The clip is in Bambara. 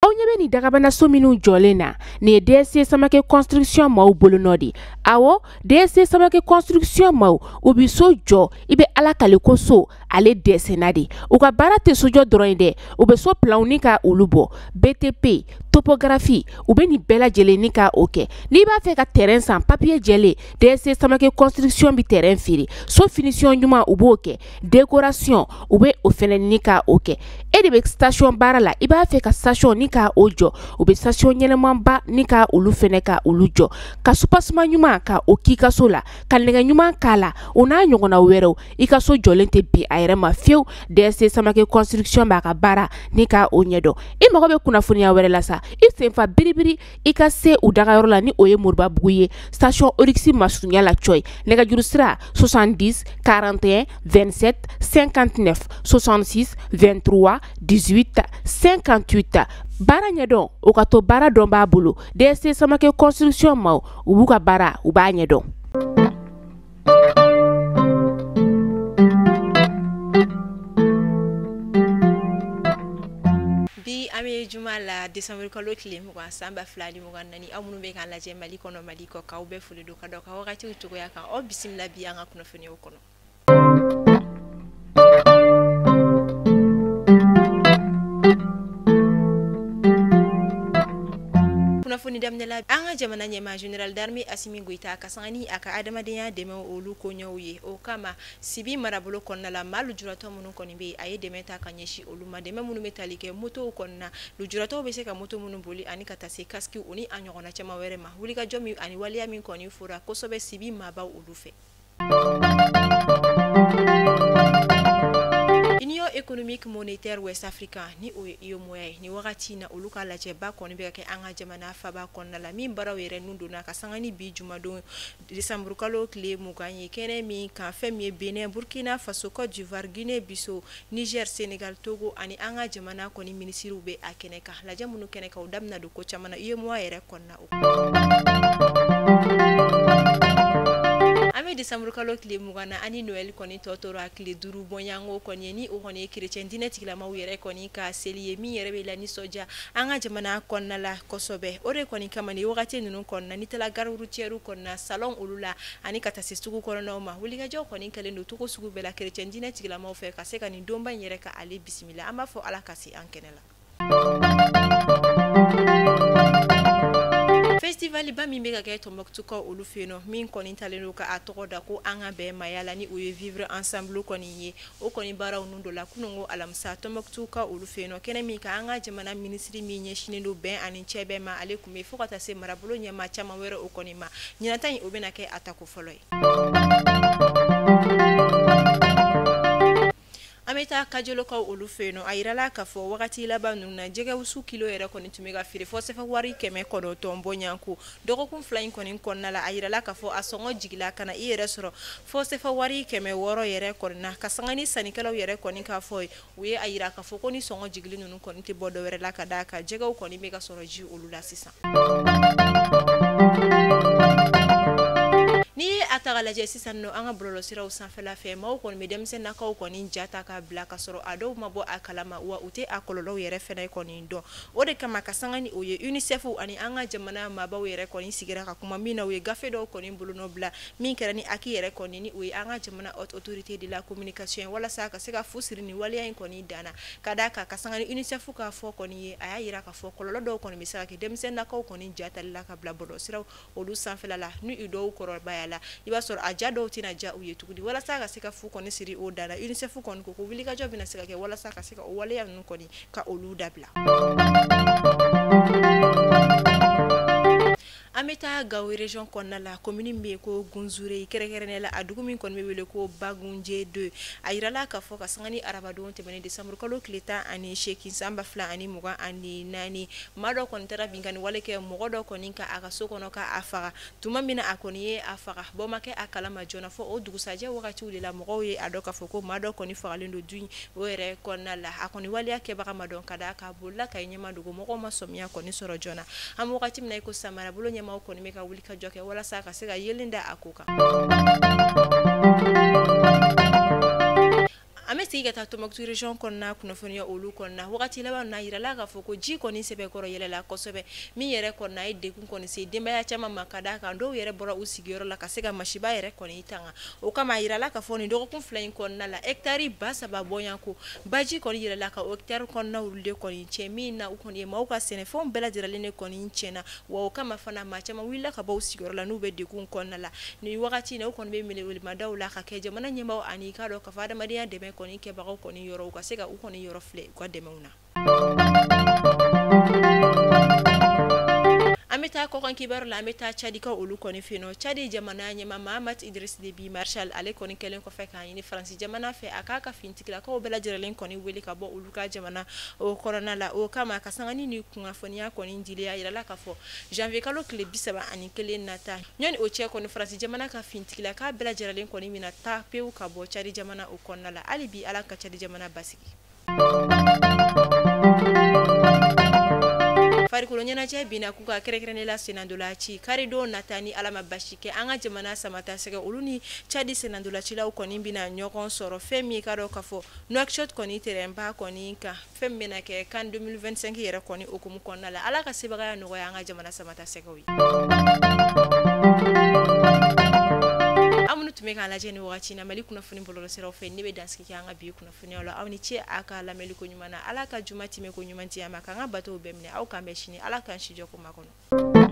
Aw ɲɛ bɛ nin dagabanaso minnu jɔlen na, nin ye DSC Samake construction maaw bolonɔ de. Awɔ, DSC Samake construction maaw, u bi so jɔ, i bɛ Ala kale ko so ale dɛsɛnna de. U ka baara tɛ sojɔ dɔrɔn ye dɛ, u bɛ so planw ni ka olu bɔ, BTP, topographie, u bɛ nin bɛɛ lajɛlen ni ka o kɛ. N'i b'a fɛ ka terrain san, papier jɛlen, DSC Samake construction bɛ terrain feere. So finition ɲuman, u b'o kɛ, décoration, u bɛ o fɛnɛ ni ka o kɛ. E de bɛ station baara la, i b'a fɛ ka station ni ka o jɔ, u bɛ station ɲɛnɛmanba ni ka olu fɛnɛ ka olu jɔ, ka soubassement ɲuman ka o k'i ka so la, ka nɛgɛ ɲuman k'a la, o n'a ɲɔgɔnna wɛrɛw. I ka so jɔlen tɛ bin a yɛrɛ ma fiyewu. DSC Samake construction b'a ka baara ni ka o ɲɛdɔn. I mago bɛ kunnafoniya wɛrɛ la sa, i senfa biribiri i ka se u dagayɔrɔ la, ni o ye Moribabugu ye, station Oryx masurunya la cɔyi. Nɛgɛjuru sira 70 41 27 59 66 23 18 58. Baara ɲɛdɔn, o ka to baara dɔn b'a bolo. DSC Samake construction maaw, u b'u ka baara, u b'a ɲɛdɔn. Bi an bɛ juma la, décembre kalo tile 20 san 2024. Aw minnu bɛ k'an lajɛ Mali kɔnɔ, Mali kɔ, k'aw bɛɛ foli don ka dɔn ka wagatiw cogoya kan. Aw bisimila bi an ka kunnafoniyaw kɔnɔ. Kunnafoni daminɛ la, an ka jamana ɲɛmaa général d'armée Assimi Goïta ka sanga ni a ka adamadenya dɛmɛ olu koɲɛw ye. O kama, Sibi marabolo kɔnɔna la, maa lujuratɔ minnu kɔni bɛ yen, a ye dɛmɛ ta ka ɲɛsin olu ma. Dɛmɛ minnu bɛ tali kɛ motow kɔnɔna, lujuratɔw bɛ se ka moto minnu boli ani ka taa se casque o ni a ɲɔgɔnna caman wɛrɛ ma. Wulikajɔ min ani waleya min kɔni fɔra kosɛbɛ Sibi maabaw olu fɛ. Union économique monétaire Ouest Africa, ni o ye UEMOA ye, ni wagati in na olu ka lajɛba kɔni bɛ ka kɛ an ka jamana faba kɔnɔna la, min baaraw yɛrɛ nun donna ka sanga ni bi jumadon décembre kalo tile 20 ye. Kɛnɛ min kan, fɛn min ye Benin, Burkina Faso, Côte d'Ivoire, Guinée Bissau, Niger, Sénégal, Togo ani an ka jamana kɔni minisiriw bɛ a kɛnɛ kan. Lajɛ minnu kɛnɛ kan, o da bɛna don ko caman na UEMOA yɛrɛ kɔnɔna o. An bɛ décembre kalo tile 20 na, ani Noël kɔni tɔ tora tile 5 bɔɲɔgɔnko kɔni ye, ni o kɔni ye chrétien diinɛ tigilamaw yɛrɛ kɔni ka seli ye, min yɛrɛ bɛ la nisɔndiya an ka jamana kɔnɔna la kosɛbɛ. O de kɔni kama, ni wagati ninnu kɔnɔna, n'i taara gare routière kɔnɔna, salon olu la ani ka taa se sugu kɔnɔnaw ma, wulikajɔ kɔni kɛlen don cogo sugu bɛɛ la chrétien diinɛ tigilamaw fɛ ka se ka nin donba in yɛrɛ ka ale bisimila. An b'a fɔ Ala ka se an kɛnɛ la. Festival ba min bɛ ka kɛ Tombouctou olu fɛ yen nɔ, min kɔni talen don ka a tɔgɔ da ko an ka bɛn maaya la, ni o ye vivre ensemble kɔni ye, o kɔni baaraw nun dɔ la kununko alamisa Tombouctou olu fɛ yen nɔ. Kɛnɛ min kan, an ka jamana minisiri min ɲɛsinnen don bɛn ani cɛ bɛn ma, ale tun bɛ fo ka taa se marabolo ɲɛmaa caman wɛrɛ o kɔni ma. Ɲinan ta in, o bɛna kɛ a tako fɔlɔ ye. An bɛ taa Kajolokaw olu fɛ yen nɔ. A yirala k'a fɔ wagati laban ninnu na, jɛgɛwusu kilo yɛrɛ kɔni tun bɛ ka feere fɔ sɛfɛ wari 900 bɔɲɔgɔnko. Dɔgɔkun 2 in kɔni kɔnɔna la, a yirala k'a fɔ a sɔngɔ jigila ka na i yɛrɛ sɔrɔ fɔ sɛfɛ wari 600 yɛrɛ kɔni na. Ka sanga ni sannikɛlaw yɛrɛ kɔni k'a fɔ ye, u ye a yira k'a fɔ ko ni sɔngɔ jigili ninnu kɔni tɛ bɔ dɔwɛrɛ la, ka d'a kan jɛgɛw kɔni bɛ ka sɔrɔ ji olu la sisan. N'i ye a ta k'a lajɛ sisan nɔ, an ka bɔlɔlɔsiraw sanfɛla fɛ, maaw kɔni bɛ denmisɛnninnakaw kɔni ja ta k'a bila ka sɔrɔ a dɔw ma bɔ a kalama, wa u tɛ a kɔlɔlɔw yɛrɛ fɛnɛ kɔni dɔn. O de kama, ka sanga ni o ye, UNICEF ani an ka jamana maabaw yɛrɛ kɔni sigira ka kuma min na, u ye gafe dɔw kɔni bolonɔ bila, min kɛra ni HAC yɛrɛ kɔni, ni o ye an ka jamana haute autorité de la communication, walasa ka se ka fu siri ni waleya in kɔni danna. Ka d'a kan, ka sanga ni UNICEF k'a fɔ kɔni ye, a y'a yira k'a fɔ kɔlɔlɔ dɔw kɔni bɛ se ka kɛ denmisɛnninnakaw kɔni ja tali la ka bila bɔlɔlɔsiraw olu sanfɛla la, ni u dɔw kɔrɔbaya la, i b'a sɔrɔ a ja dɔw tɛna ja u ye tuguni. Walasa ka se ka fu kɔni siri o da la, UNICEF kɔni ko ko wulikajɔ bɛna se ka kɛ walasa ka se ka o waleya ninnu kɔni ka olu dabila. An bɛ taa Gawo région kɔnɔna la, commune min bɛ yen ko Gunzure, kɛrɛnkɛrɛnnenya la a dugu min kɔni bɛ wele ko Bagunje 2. A yirala k'a fɔ ka sanga ni arabadon tɛmɛnen décembre kalo tile 18 san 2024, maa dɔ kɔni taara binkanni wale kɛ mɔgɔ dɔ kɔni kan a ka so kɔnɔ ka a faga. Tuma min na a kɔni ye a faga, bɔ ma kɛ a kalama joona, fɔ o dugusajɛ wagatiw de la mɔgɔw ye a dɔn k'a fɔ ko maa dɔ kɔni fagalen don du in o yɛrɛ kɔnɔna la. A kɔni waleya kɛbaga ma dɔn, ka d'a kan a bolila ka ɲɛma dogo, mɔgɔw ma sɔmiya kɔni sɔrɔ joona. An bɛ wagati min na i ko sisan, marabolo ɲɛmaaw kɔni bɛ ka wuli ka jɔ kɛ walasa ka se ka yelen da a ko kan. An bɛ segin ka taa Tombouctou région kɔnɔna kunnafoniya olu kɔnɔna wagati laban na yirala k'a fɔ ko ji kɔni sɛbɛkɔrɔ yɛlɛla kosɛbɛ min yɛrɛ kɔnɔna a ye degun kɔni se denbaya caman ma ka d'a kan dɔw yɛrɛ bɔra u sigiyɔrɔ la ka se ka masiba yɛrɛ kɔni tanga o kama a yirala k'a fɔ nin dɔgɔkun 2 in kɔnɔna la hectare 3000 bɔɲɔgɔnko baji kɔni yɛlɛla ka o hectare kɔnɔna olu de kɔni cɛ min na u kɔni ye maaw ka sɛnɛfɛnw bɛɛ lajɛlen de kɔni tiɲɛna wa o kama fana maa caman wulila ka bɔ u sigiyɔrɔ la n'u bɛ degun kɔnɔna la nin wagati in na u kɔni bɛ welewelemadaw la ka kɛ jamana ɲɛmaaw ani k'a dɔn k'a fɔ adamadenya dɛmɛ kɔni kɛbagaw kɔni yɔrɔ u ka se ka u kɔni yɔrɔ filɛ u ka dɛmɛw na. An bɛ taa kɔkan kibaru la, an bɛ taa Tchadikaw olu kɔni fɛ yen nɔ. Tchad jamana ɲɛmaa Mahamat Idriss Déby Marshal ale kɔni kɛlen kɔfɛ k'a ɲini Faransi jamana fɛ a k'a ka finitigilakaw bɛɛ lajɛlen kɔni wele ka bɔ olu ka jamana o kɔnɔna la. O kama ka sanga ni kunnafoniya kɔni dili a yirala k'a fɔ janvier kalo tile 31 nata ɲɔni o cɛ kɔni Faransi jamana ka finitigilaka bɛɛ lajɛlen kɔni bɛna taa pewu ka bɔ Tchad jamana o kɔnɔna la. Hali bi Ala ka Tchad jamana basigi. Farikolo ɲɛnajɛ binna k'u ka kɛrɛnkɛrɛnnen la sennantolaci karidon nata ni Ala ma basi kɛ an ka jamana samatasɛgɛ olu ni Tchad sennantolacilaw kɔni bɛna ɲɔgɔn sɔrɔ fɛn min ka dɔn k'a fɔ Nouakchott kɔni terrain ba kɔni kan fɛn min bɛna kɛ CAN 2025 yɛrɛ kɔni hukumu kɔnɔna la. Ala ka sebagaya nɔgɔya an ka jamana samatasɛgɛw ye. Aw minnu tun bɛ k'an lajɛ nin wagati in na Mali kunnafoni bɔlɔlɔsiraw fɛ, ne bɛ dansigi kɛ an ka bi kunnafoniyaw la. Aw ni ce a ka lamɛnni ko ɲuman na. Ala ka juma tɛmɛ ko ɲuman di an ma, k'an ka batow bɛɛ minɛ. Aw k'an bɛn sini. Ala k'an si jɔ ko makɔnɔ.